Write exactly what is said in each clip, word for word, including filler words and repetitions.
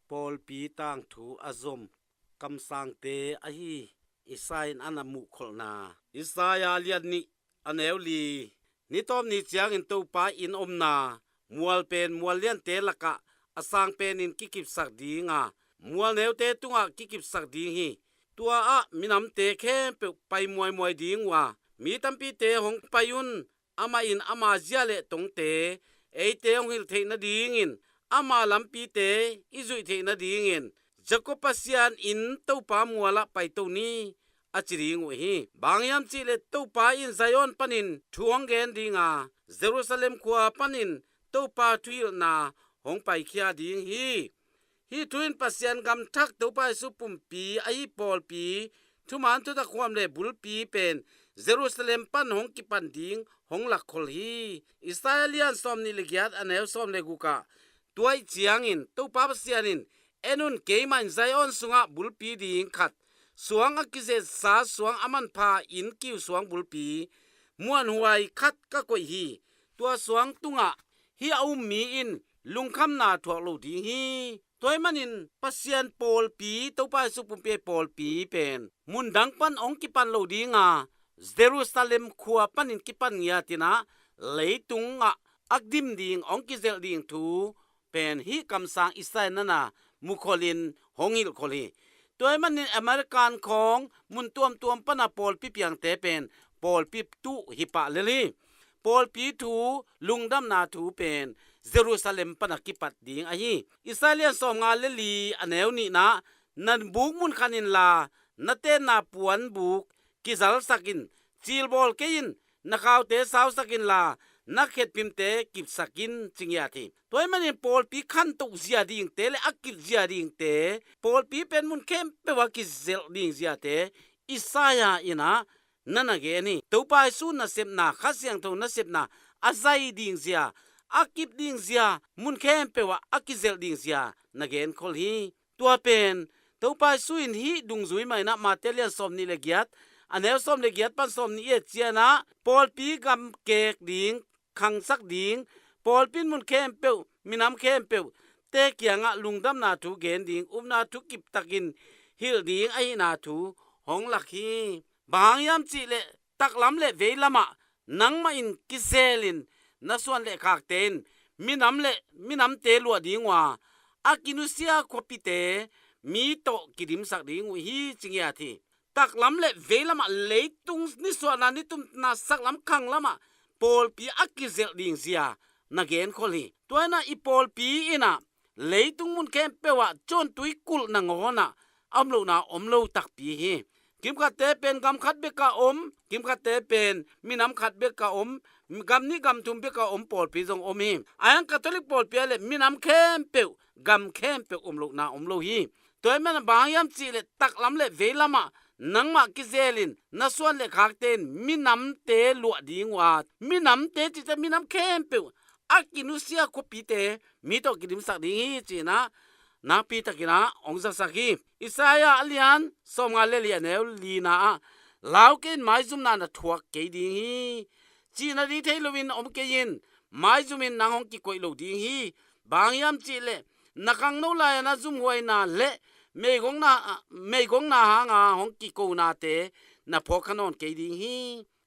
pawlpi tangthu a zom kamsangte ahi Isaiah in a na muhkholhna. Isaiah lian nih a neu li. Ni tawp ni ciangin Topa inn omna mual pen mual liante lakah a sang penin kikipsak ding a, mual neute tungah kikipsak ding hi. Tua ah minamte khempeuh pai muaimuai ding uh a, mi tampite hong pai un, amah in ama zia le tongte eite hong hilh theih nadingin ama lampite i zuih theih nadingin Jacob Pasian in Topa mualah paito ni, a ci ding uh hi. Bang hiam cihleh Topa in Zion panin thu hong gen ding a, Jerusalem khua panin Topa thuhilhna hong paikhia ding hi. Hih thu in Pasian gam thak Topa Jesu pumpi ahi pawlpi thuman thutak huam le bulpi pen Jerusalem pan hong kipan ding hong lakkhol hi. Isaiah lian sawm nih le giat a neu sawm le guk ah, tua ih ciangin Topa Pasian in, "En un, keimah in Zion sungah bulpi ding khat, suang a kizetsa suang a manpha inn kiu suang bulpi muanhuai khat ka koih hi. Tua suang tungah hih a um mi in lungkhamna thuak lo ding hi." Tua ahih manin Pasian pawlpi, Topa Jesu pumpi pawlpi pen mundang pan hong kipan lo ding a, Jerusalem khua panin kipan ngiat in ah, leitungah a dim ding, hong kizelh ding thu pen hih kamsang Isaiah in a na mukholh in hong hilhkholh hi. Tua ahih manin American khawng mun tuamtuam pana pawlpi piangte pen pawlpi tuh hi pah lel hi. Pawlpi thu, lungdamna thu pen Jerusalem pana kipat ding ahi. Isaiah lian sawmnga le li a neu nihna, "Na buk mun khan inla, na tenna puan buk kizalsak in, cilbawl kei in, na khaute sausak inla, na khetphimte kipsak in," ci ngiat hi. Tua ahih manin pawlpi khantoh zia dingte le a kip zia dingte, pawlpi pen mun khempeuh a kizelh ding ziate Isaiah in ah na na gen hi. Topa Jesu nasepna, Kha Siangtho nasepna a zai ding zia, a kip ding zia, mun khempeuh ah a kizelh ding zia na genkhol hi. Tua pen Topa Jesu in hih dungzui mah in ah Mate lian sawm nih le giat a neu sawm le giat pan sawm nih i et ciang ah, pawlpi gam kek ding, khangsak ding, pawlpi in mun khempeuh, minam khempeuh te kiangah lungdamna thu gen ding, upna thu kiptakin hilh ding ahihna thu hong lak hi. Bang hang hiam cihleh taklam le veilamah nangmah in kizelin na suan le khakte in minam le minamte luah ding uh a, a kinusia khuapite mi tawh kidimsak ding uh hi, ci ngiat hi. Taklam le veilamah, leitung nisuahna nitumna saklam khanglamah pawlpi a kizelh ding zia na genkhol hi. Tua in ah i pawlpi in ah leitung mun khempeuh ah cawn tuikulh nangawn ah a om lohna om lo takpi hi. Kimkhatte pen gam khat bek ah om, kimkhatte pen minam khat bek ah om, gam nih gam thum bek ah om pawlpi zong om hi. Ahih hang Catholic pawlpi ah le minam khempeuh, gam khempeuh om lohna om lo hi. Tua ahih manin bang hang hiam cihleh taklam le veilamah nangmah kizelin na suan le khakte in minamte luah ding uh a, minamte cihte minam khempeuh, a kinusia khuapite mi tawh kidimsak ding hi, ci-in ah nakpitakin ah hong zasak hi. Isaiah a lian sawmnga le li a neu lina ah, "Lau kei in, maizumna na thuak kei ding hi. Cihna ding thei loin om kei in, maizumin nang hong kikoih lo ding hi. Bang hang hiam cihleh na khangno lai-a na zumhuaina le meigongna, meigongna hanga hong kikonate na phawk kha nawn kei ding hi."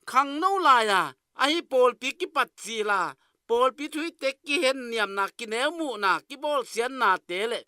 Khangno lai-a ahi pawlpi kipat cil a, pawlpi thuhilhte kihenniamna, kineumuhna, kibawlsiatnate le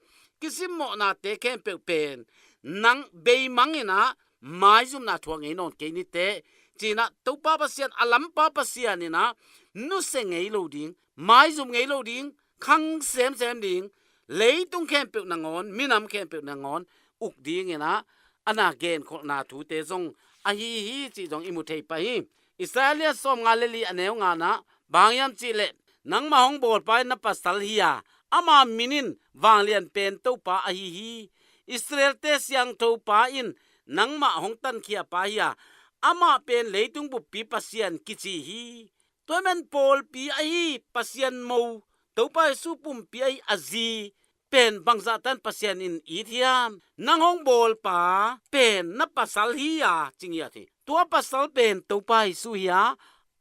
kisimmawhnate khempeuh pen nang beimang in ah maizumna thuak ngei nawn kei ni teh, ci-in ah Topa Pasian, a lampa Pasian in ah nusia ngei lo ding, maizum ngei lo ding, khang semsem ding, leitung khempeuh nangawn, minam khempeuh nangawn uk dingin ah a na genkholhna thute zong ahi hi, cih zong i mu thei pah hi. Isaiah lian sawmnga le li a neu ngana, "Bang hang hiam cihleh nangmah hong bawlpa in na pasal hi a, ama min in Vanglian Pen Topa ahi hi. Israelte Siangthopa in nangmah hong tankhiapa hi a, amah pen leitung buppi Pasian kici hi." Tua ahih manin pawlpi ahi Pasian mo, Topa Jesu pumpi ahi a zi pen bangzah tan Pasian in it hiam? Nang hong bawlpa pen na pasal hi a, ci ngiat hi. Tua pasal pen Topa Jesu hi a,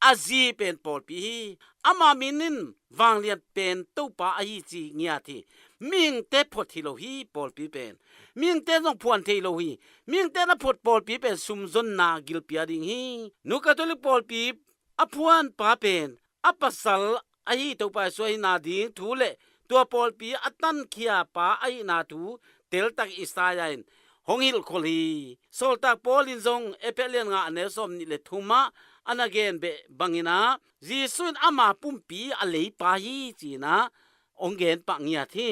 a zi pen pawlpi hi. Ama min in Vanglian Pen Topa ahi, ci ngiat hi. mihingte phot hi lo hi, pawlpi pen. Mihingte zong phuan thei lo hi. Mihingte na phot pawlpi pen sumzonna gilpi a ding hi. Nu Catholic pawlpi a phuanpa pen a pasal ahi Topa Jesu ahihna ding thu le tua pawlpi a tankhia pa ahihna thu teltak Isaiah in hong hilhkhol hi. Sawltak Paul in zong Efesa lian nga a neu sawm nih le thum ah a na gen beh bangin ah Jesu in ama pumpi a leipa hi ci-in ah hong gen pah ngiat hi.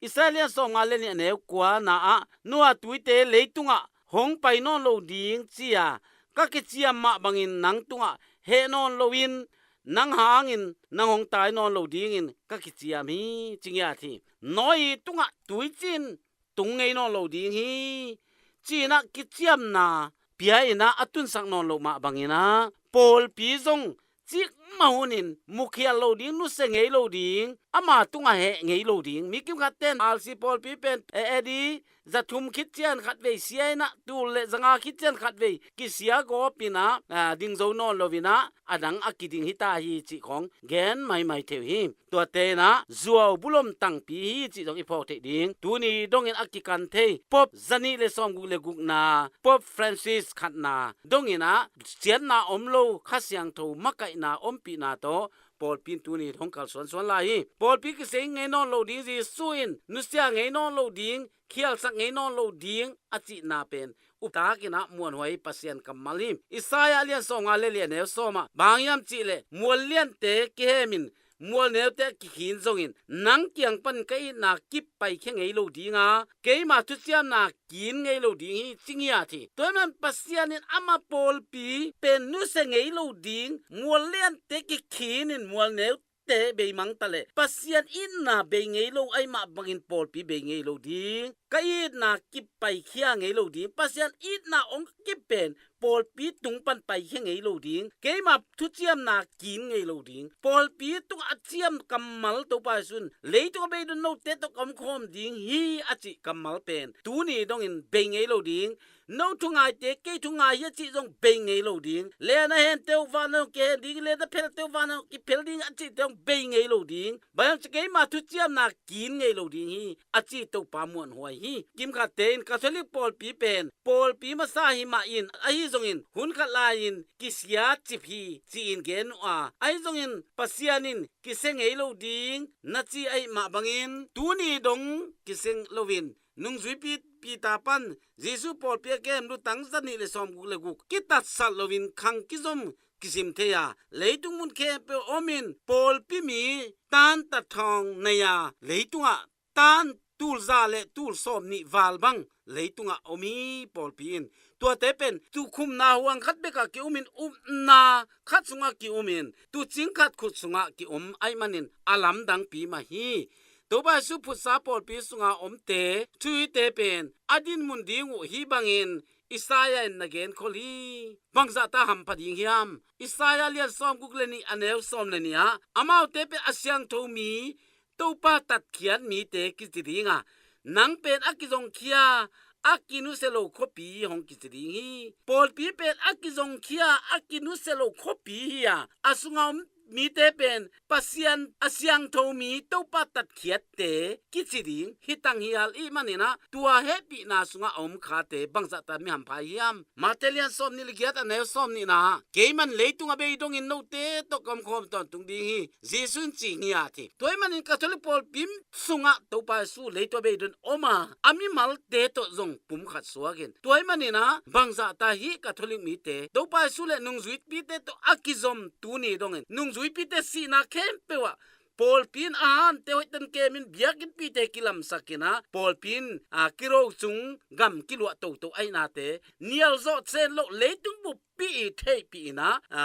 Isaiah lian sawm nga le nih a neu kua na ah, Noah tuite leitungah hong pai nawn lo ding ci-a ka kiciam mah bangin nang tungah heh nawn loin nang hangin nang hong tai nawn lo dingin ka kiciam hi ci ngiat hi. Noah tungah tuicin tung ngei nawn lo ding hi ci-in ah kiciamna pia-in ah a tunsak nawn loh mah bangin ah pawlpi zong cikmah hunin mukhial lo ding, nusia ngei lo ding, ama tungah heh ngei lo ding. Mi kimkhatte in R C pawlpi pen A D zathum khit ciang khatvei sia-in ah, tul le zanga khit ciang khatvei kisia gawp-in ah, a, ding zo nawn lo-in ah a dang a kiding hi ta hi cih khong gen maimai thei uh hi. Tuate in ah zuau bulom tangpi hi cih zong i phawk theih ding. Tuni dongin a kikan thei Pope zanih le sawmguk le gukna, Pope Francis khatna dongin ah ciatna om lo, Kha Siangtho makaihna ompihna tawh pawlpi in tuni hong kalsuan suan lai hi. Pawlpi kiseng ngei nawn lo ding, Jesu in nusia ngei nawn lo ding, khialsak ngei nawn lo ding a cihna pen uptakin ah muanhuai Pasian kammal hi. Isaiah lian sawm nga le li a neu sawm ah bang hiam cih leh, mual liante kihemin mual neute a kikhin zongin nang kiang pan ka itna kip paikhia ngei lo ding a, keima thuciamna kin ngei lo ding hi ci ngiat hi. Tua ahih man Pasian in ama pawlpi pen nusia ngei lo ding, mual liante kikhinin mual neu te beimang ta leh Pasian itna bei ngei lo ahih mah bangin pawlpi bei ngei lo ding. Ka itna kip paikhia ngei lo ding. Pasian itna hong kip pen pawlpi tung pan paikhia ngei lo ding. Keima thuciamna kin ngei lo ding. Pawlpi tungah a ciam kammal Topa Jesu in leitung a beidon note tawh ka omkhawm ding hi a cih kammal pen tuni dongin bei ngei lo ding. No thungaite kei thungai hi a cih zong bei ngei lo ding. Len a hente uh van a hong kihen ding, len a phelte uh van a hong kiphel ding a cihte zong bei ngei lo ding. Bang hang ci keima thuciamna kin ngei lo ding hi a ci Topa muanhuai hi. Kimkhatte in Catholic pawlpi pen pawlpi masa hi mah in, ahi zongin hun khat lai-in kisia cip hi ci-in gen uh a, ahi zongin Pasian in kisia ngei lo ding na ci ahih mah bangin tuni dong kisia loin nungzuipi Peter pan Jesu pawlpi a kem lutang zanih le sawmguk le guk kitatsat loin khang kizom kisim thei a, leitung mun khempeuh omin pawlpi mi tantat thawng nei a, leitungah tan tul za le tul sawm nih val bang leitungah om hi pawlpi in. Tuate pen tukhumna huang khat bekah ki-umin, upna khat sungah ki-umin, tuucing khat khut sungah ki-um ahih manin a lamdangpi mah hi. Topa Jesu phutsa pawlpi sunga omte, thuhite pen a dinmun ding uh hih bangin Isaiah in na genkhol hi. Bangzahta hampha ding hiam? Isaiah lian sawmguk le nih a neu sawm le nih ah amaute pen a siangtho mi, Topa tatkhiat mite kici ding a, nang pen a kizongkhia, a kinusia lo khuapi hong kici ding hi. Pawlpi pen a kizongkhia, a kinusia lo khuapi hi a, a sunga om mite pen Pasian a siangtho mi, Topa tatkhiatte kici ding hi tanghial. Ahih manin ah tua hehpihna sungah a om khate bangzahta mi hampha hiam? Mate lian sawm nih le giat a neu sawm nihna ah, keiman leitung a bei dongin note tawh ka omkhawm tawntung ding hi, Jesu in ci ngiat hi. Tua ahih manin Catholic pawlpi sungah Topa Jesu leitung a bei dongin om a, a mimalte tawh zong pumkhat suakin, tua ahih manin ah bangzahta hih Catholic mite Topa Jesu le nungzuipite tawh a kizom tuni dongin, nungzuipite sihna khempeuh ah pawlpi in a hante hoihtakin kemin biakinnpite kilamsakin ah, pawlpi in, a, kiro cung gam kiluah toto ahihnate nial zawh sen loh leitung buppi i theihpih in ah, a,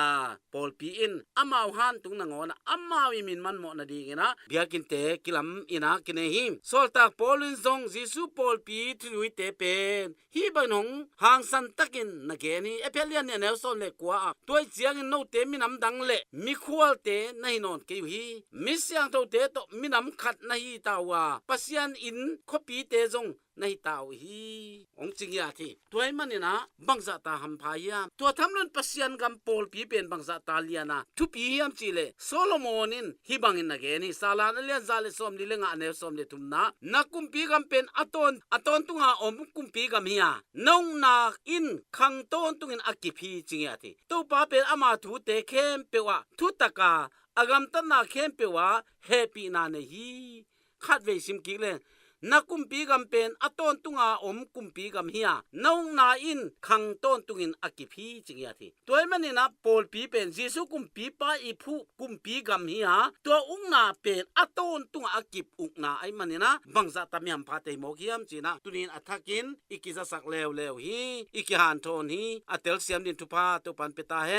pawlpi in amau hantung nangawn ah amau i min manmawh nadingin ah biakinnte kilam in ah kinei hi. Sawltak Paul in zong Jesu pawlpi thuzuite pen hih bangin hong hangsan takin na gen hi. Efesa lian nih a neu sawm le kua ah, tua ahih ciangin note minam dang le mikhualte na hi nawn kei uh hi. Mi siangthote tawh minam khat na hi ta uh a, Pasian in khuapite zong na hi ta uh hi, hong ci ngiat hi. Tua ahih manin ah bangzah ta hampha hiam? Tua thamloin Pasian gam pawlpi pen bangzah ta lian a thupi hiam cih leh, Solomon in hih bangin na gen hi. Salam a lian za le sawmli le nga, a neu sawm le thumna, na kumpi gam pen a tawn, a tawntunga om kumpi gam hi a, na ukna in khang tawntungin a kip hi, ci ngiat hi. Topa pen ama thute khempeuh ah thutak a, a gamtatna khempeuh ah hehpihna nei hi. Khatvei sim kik leng, na kumpi gam pen a tawntunga om kumpi gam hi a, na ukna in khang tawntungin a kip hi, ci ngiat hi. Tua ahih manin ah pawlpi pen Jesu kumpipa i phuh kumpi gam hi a, tua ukna pen a tawntunga a kip ukna ahih manin ah bangzah ta mi hampha tei mawk hiam ci-in ah tuni-in a thakin i kizasak leuleu hi, i kihanthawn hi. A telsiam dingin thupha Topa'n pia ta hen.